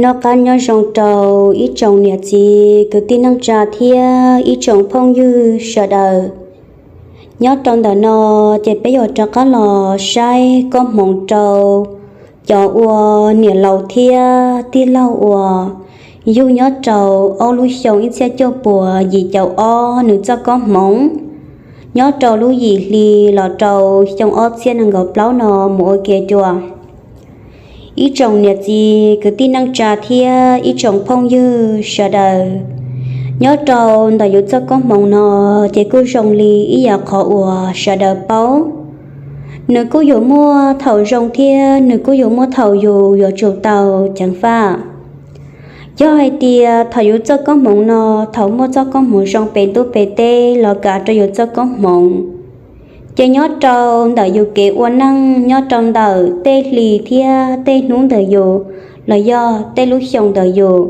Noj qab nyob zoo rau ib tsoom niam txiv kwv tij neej tsa thiab ib tsoom phooj ywg sawv daws. Nyob rau ntawm no ces peb yuav rov qab los saib koob hmoov rau cov ua niam laus thiab tij laug uas yug nyob rau ob lub xyoo ib txhiab cuaj puas yim caum ob nws txoj koob hmoov nyob rau lub yim hli los rau xyoo ob txhiab nees nkaum plaub no mus ua ke dua. Ib tsoom niam txiv kwv tij neej tsa thiab ib tsoom phooj ywg sawv daws, nyob rau ntawm yus txoj koob hmoov no ces kuj zoo li ib yam qhov uas sawv daws paub. Nws kuj yuav muaj thaum zoo thiab nws kuj yuav muaj thaum yus yuav tsum tau ceev faj. Yog hais tias thaum yus txoj koob hmoov no, thaum muaj txoj koob hmoov zoo pem ntuj pem teb los kav rau yus txoj koob hmoov, ces nyob rau ntawm yus kev ua neej, nyob rau ntawm tej hli thiab tej hnub ntawm yus, los yog tej lub xyoo ntawm yus,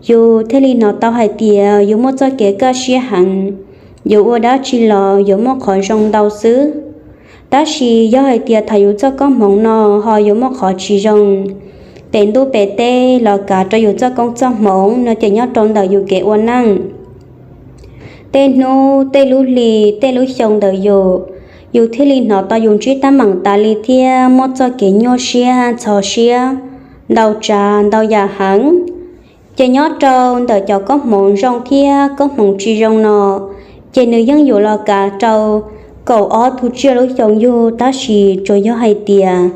yus thiaj li hnov tau hais tias yus muaj txoj kev kaj siab heev, yus ua dab tsi los yuav muaj qhov zoo ntau xwb. Tab sis yog hais tias thaum yus txoj koob hmoov no ho yuav muaj qhov tsis zoo pem ntuj pem teb los kav rau yus txoj koob txoj hmoov no ces nyob rau ntawm yus kev ua neej, tej hnub, tej lub hli, tej lub xyoo ntawm yus, yus thiaj li hnov tau yus ntsib teeb meem tas li thiab muaj txoj kev nyuaj siab, ntxhov siab, ntau tsav, ntau yam heev. Ces nyob rau ntawm cov koob hmoov zoo thiab koob hmoov tsis zoo no, ces nws yeej yuav los kav rau kaum ob tug tsiaj lub xyoo yug, tab sis tsuas yog hais tias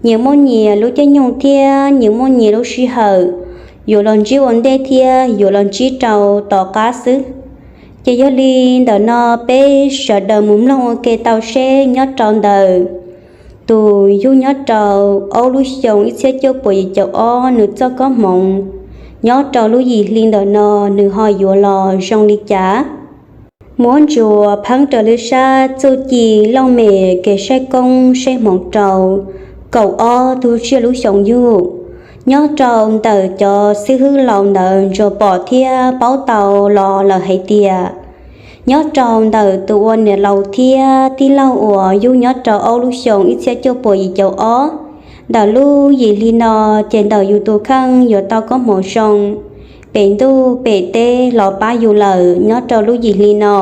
nyias muaj nyias lub caij nyoog thiab nyias muaj nyias lub sij hawm yuav los ntsib ua ntej thiab yuav los ntsib rau tom qab xwb. Ces yog li ntawm no peb sawv daws mus mloog ua ke tau seb nyob rau ntawm tus yug nyob rau ob lub xyoo ib txhiab cuaj puas yim caum ob nws txoj koob hmoov nyob rau lub yim hli ntawm no nws ho yuav los zoo li cas. Muab ntsuas pheeb raws li sab txuj ci looj mem kev saib koob saib hmoov rau kaum ob tug tsiaj lub xyoo yug, nyob rau ntawm cov xib hwb laus ntawd ntsuas pom thiab paub tau los lawm hais tias nyob rau ntawm tus ua niam laus thiab tij laug uas yug nyob rau ob lub xyoo ib txhiab cuaj puas yim caum ob, ntawm lub yim hli no, ces ntawm yus tus kheej yuav tau koob hmoov zoo pem ntuj pem teb los pab yus lawm nyob rau lub yim hli no.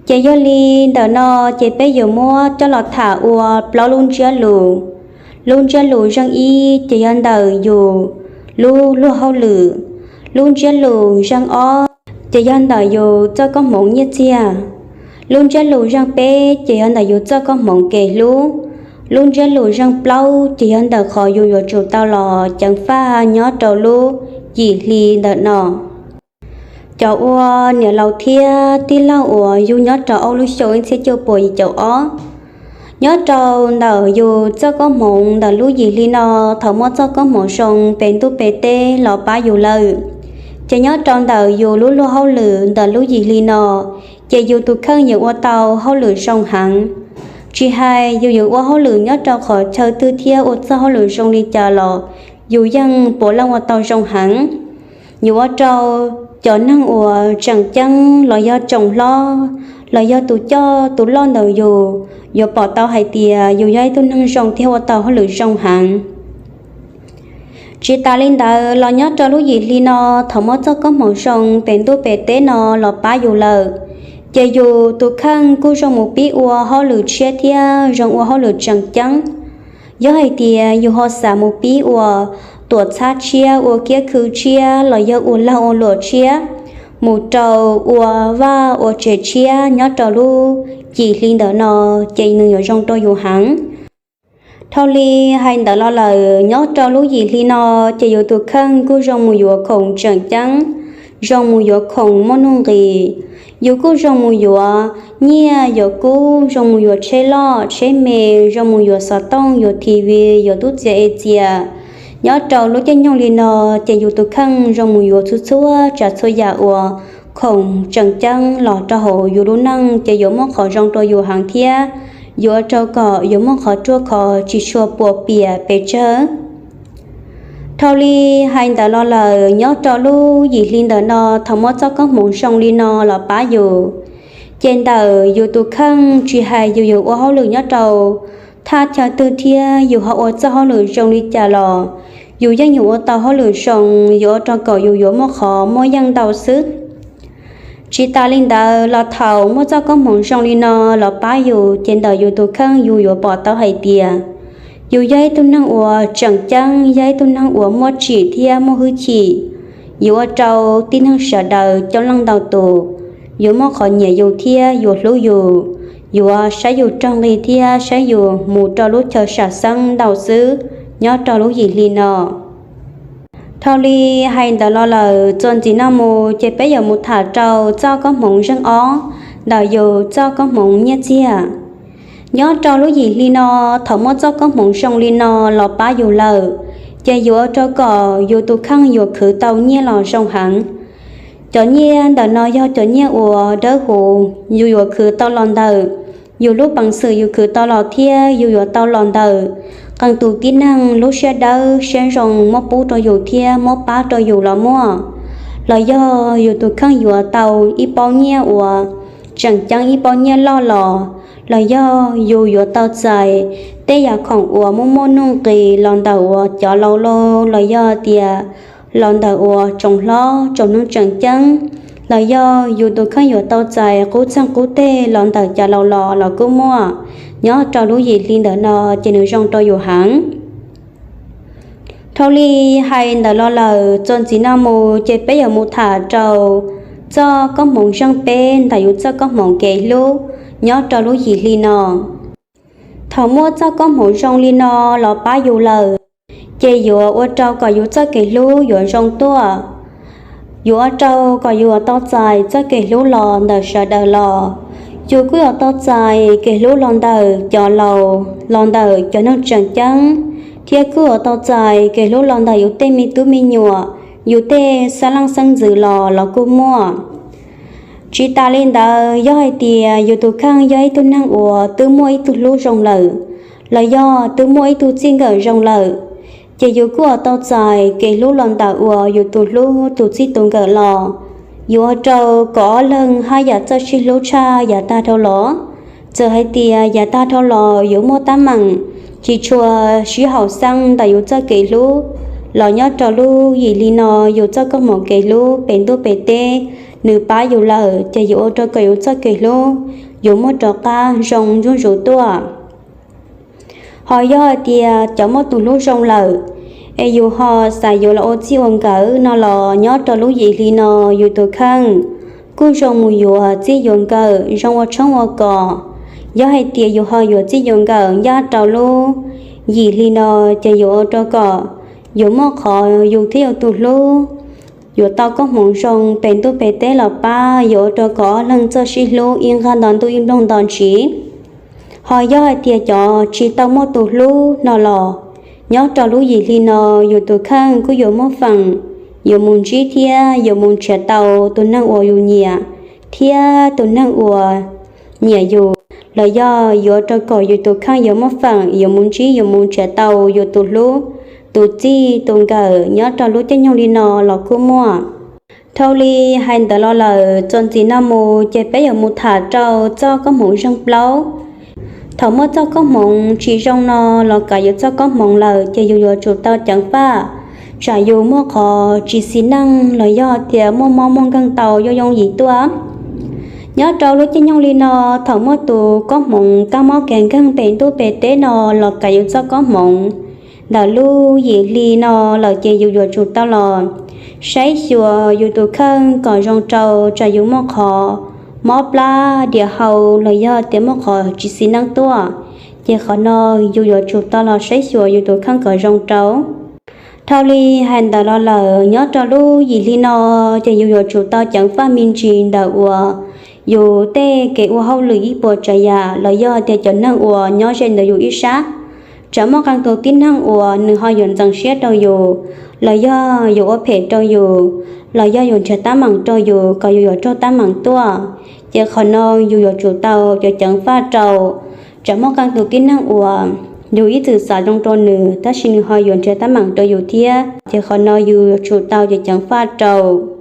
Ces yog li ntawm no, ces peb yuav muab coj los tham ua plaub lub ntsiab lus. Lub ntsiab lus zeej ib ces yog ntawm yus lub luag hauj lwm. Lub ntsiab lus zeej ob ces yog ntawm yus txoj koob hmoov nyiaj txiag. Lub ntsiab lus zeej peb ces yog ntawm yus txoj koob hmoov kev hlub. Lub ntsiab lus zeej plaub ces yog ntawm qhov yus yuav tsum tau los ceev faj nyob rau lub yim hli ntawm no. Cov ua niam laus thiab tij laug uas yug nyob rau ob lub xyoo ib txhiab cuaj puas yim caum ob, nyob rau ntawm yus txoj koob hmoov ntawm lub yim hli no, thaum muaj txoj koob hmoov zoo pem ntuj pem teb los pab yus lawm, ces nyob rau ntawm yus lub luag hauj lwm ntawm lub yim hli no, ces yus tus kheej yuav ua tau hauj lwm zoo heev. Tsis hais yus yuav ua hauj lwm nyob rau qhov chaw twg thiab ua txoj hauj lwm zoo li cas los yus yeej puav leej ua tau zoo heev. Yuav ua rau cov neeg uas tseem ceeb los yog tsoom hlob los yog tus coj tus loj ntawm yus yuav pom tau hais tias yus yog ib tug neeg zoo thiab ua tau hauj lwm zoo heev. Tsis tas li ntawd los nyob rau lub yim hli no, thaum muaj txoj koob hmoov zoo pem ntuj pem teb no los pab yus lawm, ces yus tus kheej kuj zoo mus pib ua hauj lwm tshiab thiab zoo ua hauj lwm tseem ceeb. Yog hais tias yus ho xav mus pib ua tuam txhab tshiab, ua kiab khw tshiab los yog ua lag ua luam tshiab, mus rau ua vaj ua tsev tshiab nyob rau lub yim hli ntawm no, ces nws yuav zoo rau yus heev. Dhau li hais ntawd los lawm, nyob rau lub yim hli no, ces yus tus kheej kuj zoo mus yuav khoom tseem ceeb, zoo mus yuav khoom muaj nuj nqis. Yus kuj zoo mus yuav nyiaj yuav kub, zoo mus yuav tsheb loj tsheb me, zoo mus yuav xov tooj, yuav T V, yuav tub txias e txias. Nyob rau lub caij nyoog li no, ces yus tus kheej zoo mus yuav txhua txhua tsav txhua yam uas khoom tseem ceeb los rau hauv yus lub neej, ces yuav muaj qhov zoo rau yus heev thiab yuav ua rau kom yus muaj qhov ruaj khov tsis tshua puas piam pes tsawg. Dhau li hais ntawd los lawm, nyob rau lub yim hli ntawm no, thaum muaj txoj koob hmoov zoo li no los pab yus, ces ntawm yus tus kheej, tsis hais yus yuav ua hauj lwm nyob rau thaj chaw twg thiab yus ho ua txoj hauj lwm zoo li cas los, yus yeej yuav ua tau hauj lwm zoo, yuav ua rau kom yus yuav muaj qhov muaj yeej ntau xwb. Tsis tas li ntawd los thaum muaj txoj koob hmoov zoo li no los pab yus, ces ntawm yus tus kheej yus yuav pom tau hais tias yus yog ib tug neeg uas tseem ceeb, yog ib tug neeg uas muaj tsim thiab muaj hwj chim, yuav ua rau tib neeg sawv daws coob leej ntau tus yuav muaj qhov nyiam yus thiab yuav hlub yus, yuav saib yus raug nqi thiab saib yus mus rau lub chaw sam xeeb ntau xwb nyob rau lub yim hli no. Dhau li hais ntawd los lawm, txuas ntxiv no mus ces peb yuav mus tham rau txoj koob hmoov zeej ob ntawm yus txoj koob hmoov nyiaj txiag. Nyob rau lub yim hli no, thaum muaj txoj koob hmoov zoo li no los pab yus lawm, ces yuav ua rau kom yus tus kheej yuav khwv tau nyiaj los zoo heev. Cov nyiaj ntawm no yog cov nyiaj uas dawb huv, yus yuav khwv tau los ntawm yus lub peev xwm, yus khwv tau los thiab yus yuav tau los ntawm qee tus tib neeg lub siab dawb siab zoo muab pub rau yus thiab muab pab rau yus los muaj, los yog yus tus kheej yuav tau ib pob nyiaj uas tseem ceeb, ib pob nyiaj loj los, los yog yus yuav tau txais tej yam khoom uas muaj muaj nuj nqis los ntawm uas cov laus laus, los yog tias los ntawm uas tsoom hlob tsoom neeg tseem ceeb, los yog yus tus kheej yuav tau txais qub txeeg qub teg los ntawm cov laus los los kuj muaj. Nyob rau lub yim hli ntawm no ces nws zoo rau yus heev. Dhau li hais ntawd los lawm, txuas ntxiv no mus ces peb yuav mus tham rau txoj koob hmoov zeej peb ntawm yus txoj koob hmoov kev hlub nyob rau lub yim hli no. Thaum muaj txoj koob hmoov zoo li no los pab yus lawm, ces yuav ua rau kom yus txoj kev hlub yuav zoo tuaj, yuav ua rau kom yus yuav tau txais txoj kev hlub los ntawm sawv daws los. Yus kuj yuav tau txais kev hlub los ntawm cov laus, los ntawm cov neeg tseem ceeb, thiab kuj yuav tau txais kev hlub los ntawm yus tej me tub me nyuam, yus tej xeeb leej xeeb ntxwv los los kuj muaj. Tsis tas li ntawd, yog hais tias yus tus kheej yog ib tug neeg uas twb muaj ib tug hlub zoo lawm, los yog twb muaj ib tug txij nkawm zoo lawm, ces yus kuj yuav tau txais kev hlub los ntawm uas yus tus hlub tus txij tus nkawm los. Yuav ua rau kom ob leeg haj yam txawj sib hlub tshaj yav tag dhau los. Txawm hais tias yav tag dhau los yuav muaj teeb meem tsis tshua sib haum xeeb ntawm yus txoj kev hlub, los nyob rau lub yim hli no yus txoj koob hmoov kev hlub pem ntuj pem teb nws pab yus lawm, ces yuav ua rau kom yus txoj kev hlub yuav muaj rov qab zoo zuj zus tuaj. Ho yog hais tias cov muaj tus hlub zoo lawm, es yus ho xav yuav los ua txij ua nkawm no los nyob rau lub yim hli no yus tus kheej kuj zoo mus yuav txij yuav nkawm zoo ua tshoob ua kos. Yog hais tias yus ho yuav txij yuav nkawm ncaj rau lub yim hli no, ces yuav ua rau kom yuav muaj qhov yus thiab yus tus hlub yuav tau koob hmoov zoo pem ntuj pem teb los pab, yuav ua rau kom ob leeg txawj sib hlub ib nqag nto ntuj ib nplooj nto ntsis. Ho yog hais tias cov tsis tau muaj tus hlub no los, nyob rau lub yim hli no yus tus kheej kuj yuav muaj feem yuav mus ntsib thiab yuav mus nrhiav tau tus neeg uas yus nyiam thiab tus neeg uas nyiam yus, los yog yuav rau kom yus tus kheej yuav muaj feem yuav mus ntsib yuav mus nrhiav tau yus tus hlub, tus txij tus nkawm nyob rau lub caij nyoog li no los kuj muaj. Dhau li hais ntawd los lawm, txuas ntxiv no mus ces peb yuav mus tham rau txoj koob hmoov zeej plaub. Thaum muaj txoj koob hmoov tsis zoo no los kav yus txoj koob hmoov lawm ces yus yuav tsum tau ceev faj, tsam yus muaj qhov tsis xis neej los yog tias muaj mob muaj nkeeg tau yooj yooj yim tuaj. Nyob rau lub caij nyoog li no, thaum muaj tus koob hmoov kab mob kab nkeeg pem ntuj pem teb no los kav yus txoj koob hmoov ntawm lub yim hli no lawm ces yus yuav tsum tau los saib xyuas yus tus kheej kom zoo rau, tsam yus muaj qhov mob plab diam hau los yog tias muaj qhov tsis xis neej tuaj, ces qhov no yus yuav tsum tau los saib xyuas yus tus kheej kom zoo rau. Dhau li hais ntawd los lawm, nyob rau lub yim hli no ces yus yuav tsum tau ceev faj me ntsis ntawm uas yus tej kev ua hauj lwm ib puas tsav yam los yog tias cov neeg uas nyob ze ntawm yus ib sab. Tsam muaj qee tus tib neeg uas nws ho yuav ntxeev siab rau yus, los yog yuav ua phem rau yus, los yog yuav nrhiav teeb meem rau yus kom yus yuav raug teeb meem tuaj, ces qhov no yus yuav tsum tau ceev faj rau. Tsam muaj qee tus tib neeg uas yus ib txwm xav zoo rau nws tab sis nws ho yuav nrhiav teeb meem rau yus thiab, ces qhov no yus yuav tsum tau ceev faj rau.